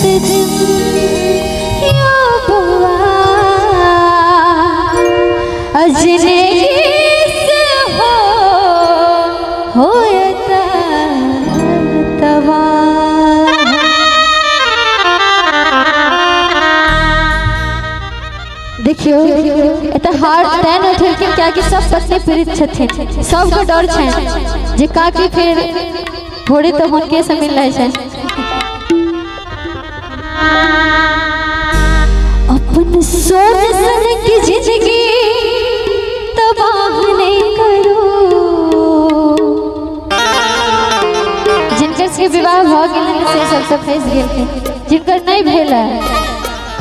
दिन यो बौआ, जिंदगी से हो होयत तबाह। देखियौ, एतऽ हार तैं नहि उठेलखिन कियाकि सब पत्नी पीड़ित छथिन, सबके डर छनि जे काकी फेर भोरे तऽ हुनके से मिल रहै छनि। अपन सोच सन की जिंदगी तबाह नहीं करू। जिनकर सबके विवाह भऽ गेलनि से सब तऽ फँसि गेलखिन, जिनकर नहि भेल है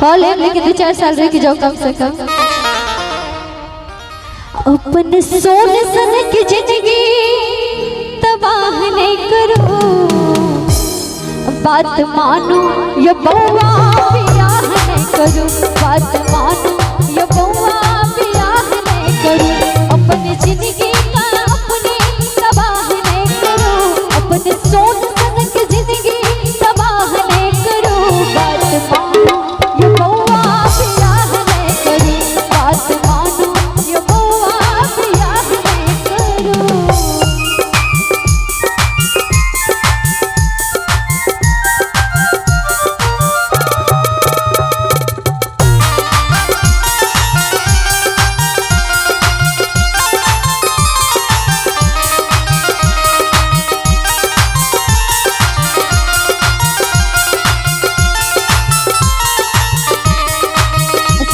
कऽ लेब, लेकिन 2-4 साल रुकि जाउ कम से कम। अपन सोन सन की जिंदगी तबाह नहीं करू, बात मानो ये बौआ बियाह नहीं करू, बात मानो ये बौआ बियाह नहीं करू। अपन जिंदगी का अपने तबाह नहीं करू, अपन सोन सन की जिंदगी तबाह नहीं करू, बात मानो ये बौआ बियाह नहीं करू, बात मानो ये बौआ बियाह नहीं करू।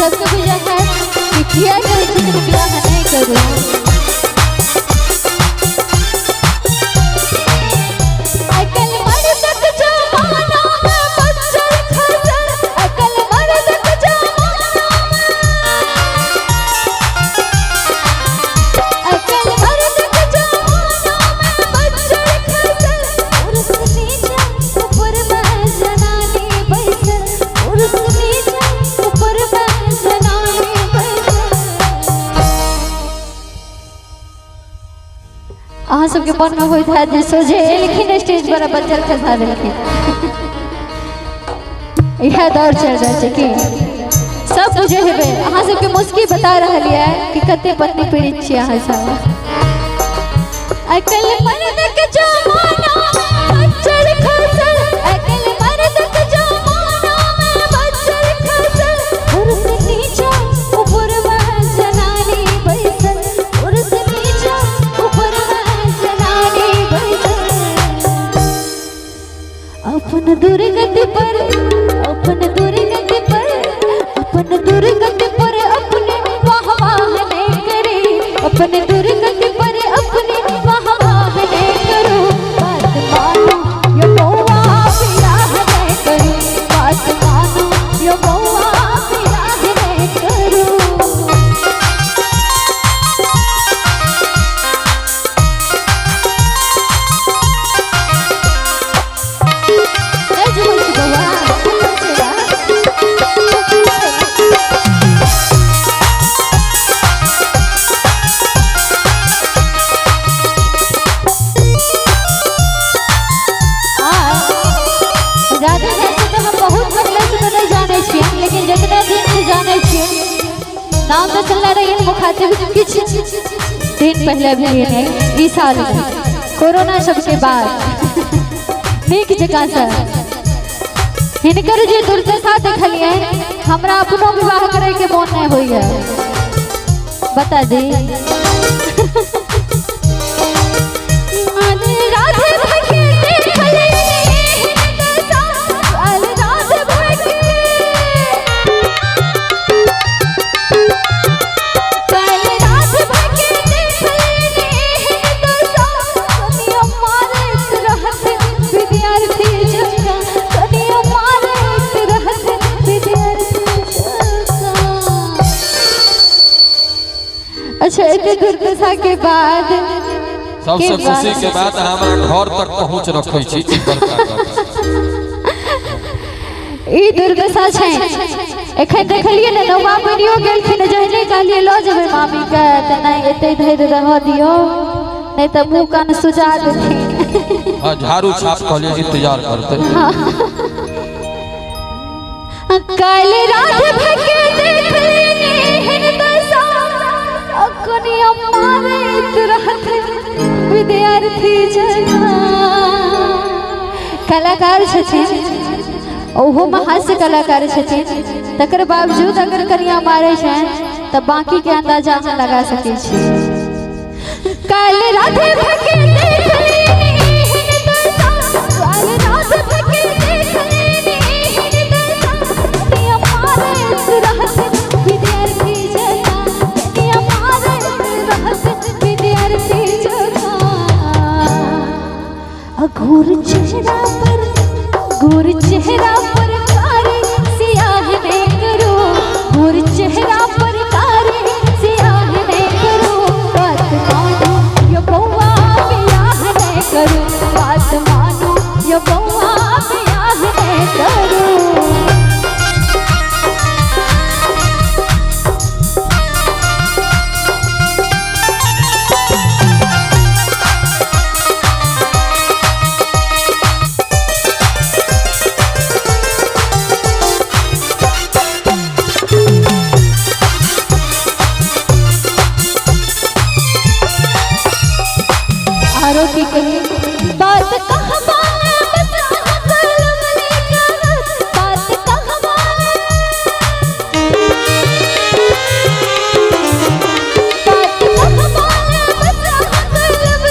सबके बुझल है कि किया कहै छै कि बियाह नहीं करू। अकल मर्दक जमाना में बच्चर खसर, अकल मर्दक जमाना में, अकल मर्दक जमाना में बच्चर खसर, पुरुष नीचा ऊपर में जनानी बैसल, पुरुष नीचा ऊपर में जनानी बैसल। अहाँ सबके मन में होइत हैत जे सोझे एलखिन स्टेज पर आ बच्चर खसा देलखिन। इएह दौर चलि रहल छै की सब बुझे हेबै। अहाँ सबके मुस्की बता रहल यऽ कि कते पत्नी पीड़ित छी अहाँ सब। अकल मर्दक जमाना में बच्चर खसल, अकल मर्दक जमाना में बच्चर खसल, पुरुष नीचा ऊपर में जनानी बैसल, पुरुष नीचा ऊपर में जनानी बैसल। अपन दुर्गति पर, अपन दुर्गति पर, अपन दुर्गति पर अपने वाह वाह नहीं करे, अपन दुर्गति पर अपने वाह वाह नहीं करो, बात मानो यो बौआ बियाह नहीं करो, बात मानो यो बौआ बियाह नहीं करो। नहीं जुड़ल छी बौआ, सुनल छी बा। आ राधे भाई से तऽ हम बहुत पहिले से तऽ नहि जानै छियै, लेकिन जितना दिन से जानै छियै, नाम तऽ सुनले रहियै मुखातिब, किछु दिन पहिले भेलियै नहि, ई साल में कोरोना सबके बाद नीक जकाँ से हिनकर जे दुर्दशा देखलियै, हमरा अपनो विवाह करे के मोन नहि होइए। बता दी राधे भाई के देखलियै दशा, राधे भाई के, कल रात भके देखलियै दशा, कनिया मारैत रहत विद्यार्थी जकाँ, कनिया मारैत रहत विद्यार्थी जकाँ। अच्छा, एते दुर्दशा के बाद सबसे के बाद- खुशी के बात, हमरा घर तक पहुंच रखै छी, ई बड़का गप। ई दुर्दशा छै। एखन देखलियै ने, नौवा बनियो गेलखिन, जहने कहलियै लऽ जेबै मामीके तऽ नहि, एते धरि रहऽ दियौ, नहि तऽ मुँह कान सुजा देथिन। हाँ, झाड़ू छाप कहलियै इंतजार करते। काल रात भके देख लेने एहन दशा, अकनिया मारैत रहत विद्यार्थी जकाँ। कलाकार छथिन, ओहोमे हास्य कलाकार छथिन, तकर बावजूद अगर कनिया मारै छनि तऽ बाँकीके अंदाजा अहाँ लगा सकै छी। काल राधे भके देख लेने एहन दशा, काल राधे भके देख लेने एहन दशा, कनिया मारैत रहत विद्यार्थी जकाँ, कनिया मारैत रहत विद्यार्थी जकाँ। गोर चेहरा पर, गोर चेहरा पर कारी सियाह ने करो, गोर चेहरा पर कारी सियाह ने करो, बात मानो यो बौआ बियाह ने करो, बात मानो यो बौआ बियाह ने करो। आरो की कही बात कहवा बस अहाँ कलम कहत, बात कहवा, बात कहवा बस अहाँ कलम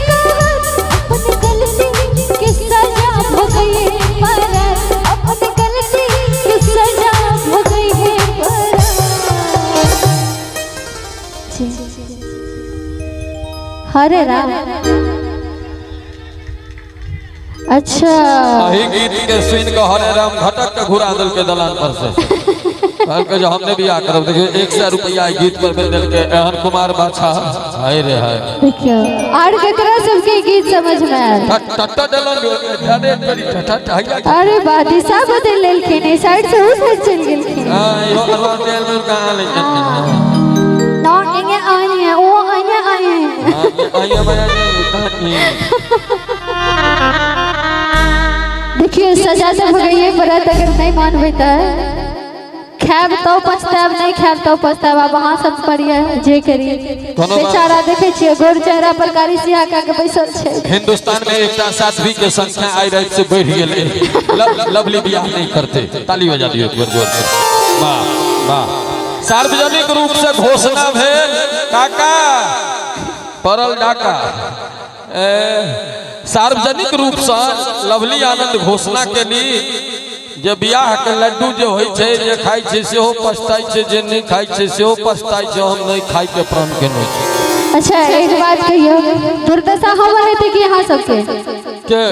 कहत, अपन गलती के सजा भोगइए पड़त, अपन गलती के सजा भोगइए पड़त। जी। हरे राम। अच्छा, एही गीत के सुन के हरे राम घटक के घुरा देलकै दलान पर से, कहलकै जे हमने बियाह करब। देखियौ, 100 रुपया ई गीत पर में देलकै एहन कुमार बाछा, हाय रे हाय। देखियौ, आर केकरा सबके गीत समझ में आयल? टट टट देलन, अरे तोरी टट टट हैया। अरे बा, दिशा बदल लेलखिन, ई साइड से उस साइड चलि गेलखिन। हां, इहो अरवा तेल में कहां ले। ना एने आए, ओ आने आए। आइए भैया। देखियौ, सजा तऽ भोगैये पड़त अगर नहि मानबै तऽ। खायब तो पछतायब, नहि खायब तो पछतायब। आब अहाँ सब पर ये जे करी। कोनो बात- बेचारा देखै छियै, गोर चेहरा पर कारी सियाह कऽ के बैसल छै। हिंदुस्तान में एकटा साध्वी के संख्या आइ रात से बढ़ गेलै। लवली बियाह नहीं करते। ताली बजा दियौ एक बेर जोर से। वाह वाह! सार्वजनिक रूप से घोषणा भेल, काका पड़ल डाका। सार्वजनिक रूप से लवली आनंद घोषणा केली जे बियाह के लड्डू जे होइ छै, जे खाइ छै सेहो पछताइ छै, जे नहि खाइ छै सेहो पछताइ छै। हम नहि खाइ के प्रण केने छी। अच्छा, एक बात कहियौ, दुर्दशा हमर हेतै कि अहाँ सबके? के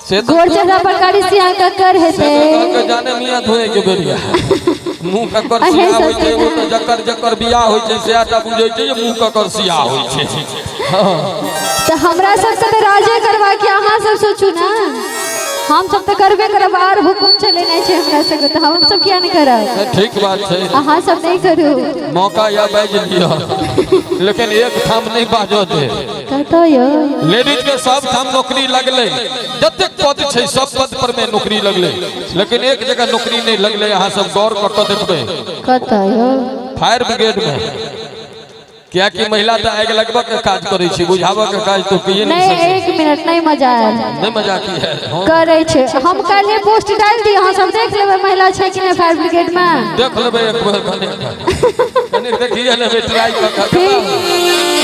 से तऽ गोर चेहरा पर कारी सियाह ककर से हेतै? तऽ कहलकै जाने मियाँ धोए के बेरिया मुँह ककर अहें सियाह होइ छै। सबके ओ तऽ जकर जकर बियाह होइ छै सएह टा बुझै छै जे मुँह ककर सियाह होइ छै। हँ। तऽ हमरा सबके तऽ राजे करबाक यऽ, अहाँ सब सोचू ने। हम सब तऽ करबे करब, आर हुकुम चलेनाइ छै हमरा सबके, तऽ हम सब किया नहि करब? नहि, ठीक बात छै। अहाँ सब नहि करू। मौका या बाजि लिअ, लेकिन एक ठाम नहि बाजऽ दे। कतऽ यौ? लेडीज के सब ठाम नौकरी लगलै, जतेक पद छै सब पद पर में नौकरी लगलै, लेकिन एक जगह नौकरी नहि लगलै। अहाँ सब गौर कऽ कऽ देखबै। कतऽ यौ? फायर ब्रिगेड में। कियाकि महिला तऽ आगि लगबऽ के काज करै छै, बुझाबऽ के काज तो कहिए नहि नहि सकै। एक मिनट, नहि मजा आयल। नहि मजा की है? हँ। करै छै। हम काल्हि पोस्ट डालि दी, अहाँ सब देख लेबै महिला छै कि नहि फायर ब्रिगेड मे। देख लेबै एक बेर, कने कने देखिए लेबै, ट्राई कऽ कऽ। ठीक।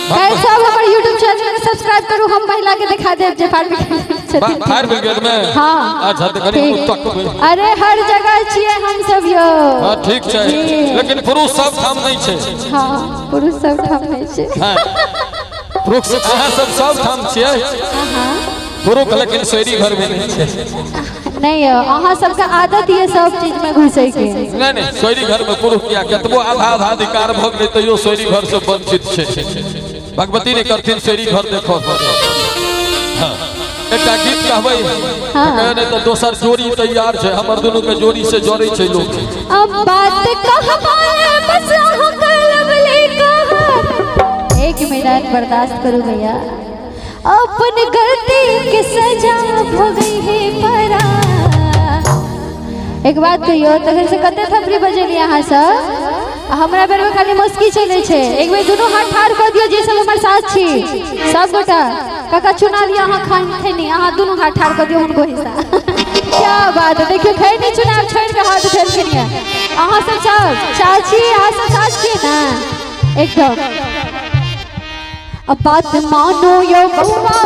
काल्हि सब हमर यूट्यूब चैनल के सब्सक्राइब करू, हम महिला के दिखा देब जे फायर ब्रिगेड छथिन। फायर ब्रिगेड में? हाँ। अच्छा, तऽ कनि ठीक। तकबै। अरे, हर जगह छियै हम सब यौ। हाँ, ठीक छै। जी। लेकिन पुरुष सब ठाम नहि छै। हाँ, पुरुष सब ठाम नहि छै। हाँ, पुरुष अहाँ सब सब ठाम छियै। हाँ। पुरुष लेकिन सोयरी घर में नहि छै। नहि यौ, अहाँ सबके आदत ये सब चीज में घुसै के। नहि नहि, सोयरी घर में पुरुष किया? कतबो आधा आधा अधिकार भऽ गेलै तैयो सोयरी घर से वंचित छै। भगवती नहि करथिन सोयरी घर देखो। हाँ, एकटा गीत कहबै? हाँ। तऽ नहि तऽ दोसर जोड़ी तैयार छै। हमर दुनू के जोड़ी से जड़ै छै लोक। अब बात कहबा बस अहाँ कलबले कहत। एक मिनट बर्दाश्त करू भैया। अपन गलती के सजा भोगई है परा। एक बात कहियो, तखन से कते थपड़ी बजेलियै अहाँ सब? आ हमरा बेर में खाली मुस्की चलै छै। एक बेर दुनू हाथ ठाढ़ कऽ दियौ जे सब हमर साथ छी सब गोटा। काका चुना लिअ अहाँ खान खैनी, अहाँ दुनू हाथ ठाढ़ कऽ दियौ हुनको हिस्सा। क्या बात है, देखियौ खैनी चुनाव छोड़ि कऽ हाथ उठेलखिन यऽ। अहाँ सब सब चाची, अहाँ सब साथ छियै ने एकदम? अब बात मानो यो बउआ